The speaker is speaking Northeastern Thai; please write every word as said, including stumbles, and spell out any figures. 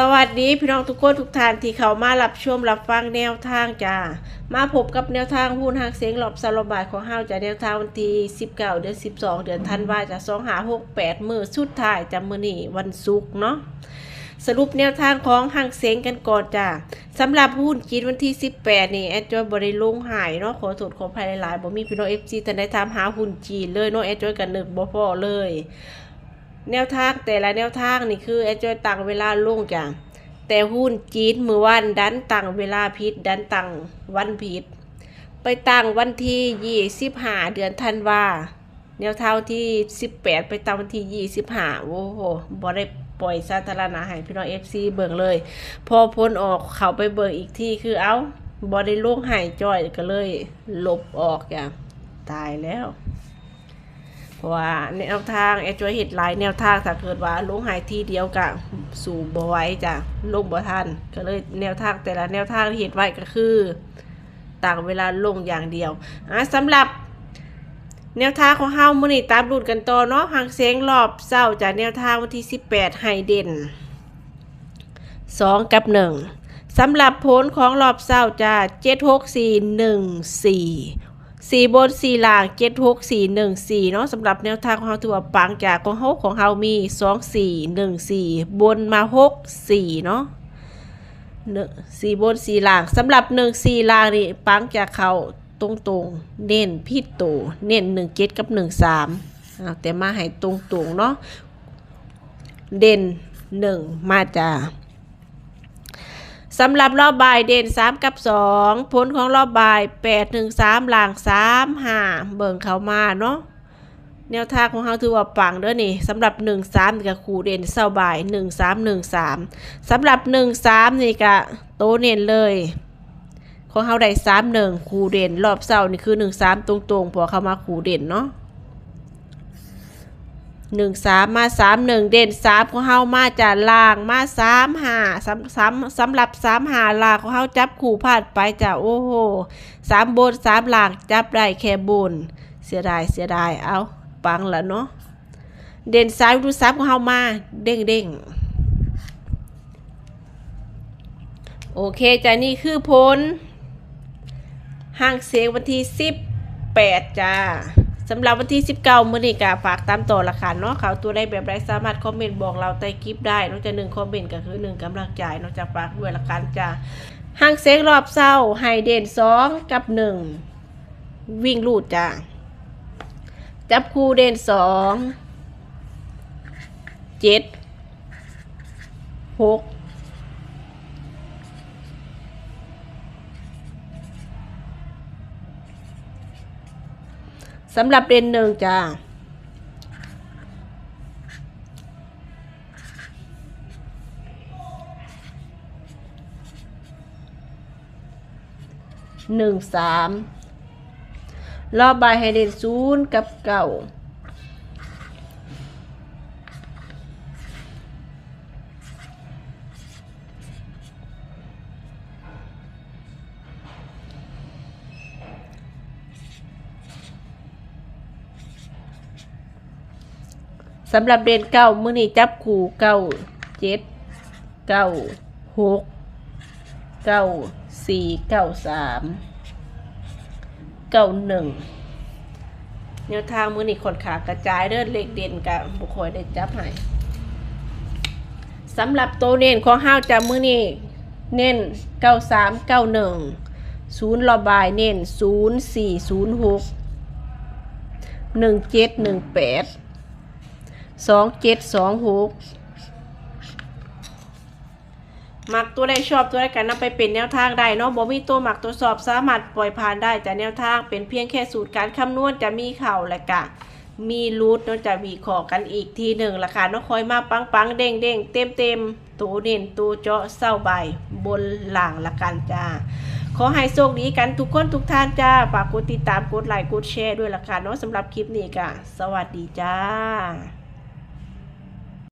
สวัสดีพี่น้องทุกคนทุกท่านที่เข้ามารับชมรับฟังแนวทางจ้า มาพบกับแนวทางหุ้นหางเสียงรอบเช้ารอบบ่ายของเฮาจ้า แนวทางวันที่สิบเก้า เดือนสิบสอง เดือนธันวาจ้า สองห้าหกแปด มื้อสุดท้ายจ้า มื้อนี้วันศุกร์เนาะ สรุปแนวทางของหางเสียงกันก่อนจ้า สำหรับหุ้นจีนวันที่สิบแปดนี่ แอดจอยบ่ได้ลงให้เนาะ ขอโทษขออภัยหลายๆ บ่มีพี่น้อง เอฟซี ท่านใดถามหาหุ้นจีนเลยเนาะ แอดจอยก็นึกบ่พ้อเลย แนวทางแต่ละแนวทางนี่คือแอดจอยตั้งเวลาลงจ้ะ แต่หุ้นจีนมื้อวานดันตั้งเวลาผิด ดันตั้งวันผิด ไปตั้งวันที่ยี่สิบห้า เดือนธันวา แนวทางที่สิบแปด ไปตั้งวันที่ยี่สิบห้า โอ้โห บ่ได้ปล่อยสาธารณะให้พี่น้อง เอฟซี เบิ่งเลย พอผลออกเข้าไปเบิ่งอีกทีคือ เอ้า บ่ได้ลงให้จอย ก็เลยลบออกจ้ะ ตายแล้ว เพราะว่าแนวทางแอดจอยเฮ็ดหลายแนวทาง ถ้าเกิดว่าลงให้ทีเดียวก็สู้บ่ไหวจ้ะ ลงบ่ทัน ก็เลยแนวทางแต่ละแนวทางที่เฮ็ดไว้ก็คือตั้งเวลาลงอย่างเดียว อ่ะ สำหรับแนวทางของเฮามื้อนี้ตามลุ้นกันต่อเนาะ หางเสียงรอบเช้าจ้ะ แนวทางวันที่สิบแปด ให้เด่น สอง กับ หนึ่ง สำหรับผลของรอบเช้าจ้ะ เจ็ดหกสี่หนึ่งสี่ สี่บนสี่ล่าง เจ็ดหกสี่หนึ่งสี่ เนาะ สำหรับแนวทางของเฮาถือว่าปังจ้ะ ของเฮา ของเฮามี สองสี่หนึ่งสี่ บนมา หกสี่ เนาะ เนอะ สี่บนสี่ล่าง สำหรับหนึ่งสี่ล่างนี่ปังจ้ะ เข้าตรงๆ เน้นผิดตัว เน้นหนึ่งเจ็ดกับหนึ่งสาม อ้าว แต่มาให้ตรงๆ เนาะ เด่นหนึ่งมาจ้ะ สำหรับรอบบ่ายเด่นสามกับสอง ผลของรอบบ่ายแปดหนึ่งสาม ล่างสามห้า เบิ่งเข้ามาเนาะ แนวทางของเฮาถือว่าปังเด้อนี่ สำหรับหนึ่งสามนี่ก็คู่เด่นเช้าบ่าย หนึ่งสาม หนึ่งสาม สำหรับหนึ่งสามนี่ก็โตเน้นเลย ของเฮาได้สามหนึ่ง คู่เด่น รอบเช้านี่คือหนึ่งสามตรงๆ เพราะเข้ามาคู่เด่นเนาะ หนึ่งสาม มาสามหนึ่ง เด่นสามของเฮามาจ้ะ ล่างมาสามห้า สำ สำ สำหรับสามห้าล่างของเฮาจับคู่พลาดไปจ้ะ โอ้โห สามบนสามล่างจับได้แค่บน เสียดาย เสียดาย เอา ปังละเนาะ เด่นสามดูสามของเฮามาเด้งเด้งๆ โอเคจ้ะ นี่คือผลหางเสียงวันที่สิบแปดจ้า สำหรับวันที่สิบเก้ามื้อนี้ก็ฝากตามต่อละกันเนาะ เข้าตัวใดแบบใดสามารถคอมเมนต์บอกเล่าใต้คลิปได้เนาะจ้ะ หนึ่งคอมเมนต์ก็คือหนึ่งกำลังใจเนาะจ้ะ ฝากด้วยละกันจ้า หางเสียงรอบเช้าให้เด่นสองกับหนึ่ง วิ่งรูดจ้า จับคู่เด่นสอง เจ็ด หก สำหรับเด่นหนึ่งจ้า หนึ่งสาม รอบบ่ายให้เด่นศูนย์กับเก้า สำหรับเด่นเก้า มื้อนี้จับคู่ เก้าเจ็ด เก้าหก เก้าสี่ เก้าสาม เก้าหนึ่ง แนวทางมื้อนี้ค่อนข้างกระจายเด้อ เลขเด่นก็บ่ค่อยได้จับให้ สำหรับตัวเน้นของเฮาจ้ะ มื้อนี้เน้น เก้าสาม เก้าหนึ่ง ศูนย์ รอบบ่ายเน้น ศูนย์สี่ ศูนย์หก หนึ่งเจ็ด หนึ่งแปด สองเจ็ด สองหก มักตัวใดชอบตัวใดก็นำไปเป็นแนวทางได้เนาะ บ่มีตัวมักตัวชอบ สามารถปล่อยผ่านได้จ้ะ แนวทางเป็นเพียงแค่สูตรการคำนวณ จะมีเข้าและก็มีหลุดเนาะ จะวิเคราะห์กันอีกทีหนึ่งละค่ะเนาะ คอยมาปังๆ เด้งๆ เต็มๆ ตัวเน้นตัวเจาะเช้าบ่ายบนล่างละกันจ้า ขอให้โชคดีกันทุกคนทุกท่านจ้า ฝากกดติดตาม กดไลค์ กดแชร์ด้วยละกันเนาะ สำหรับคลิปนี้ก็สวัสดีจ้า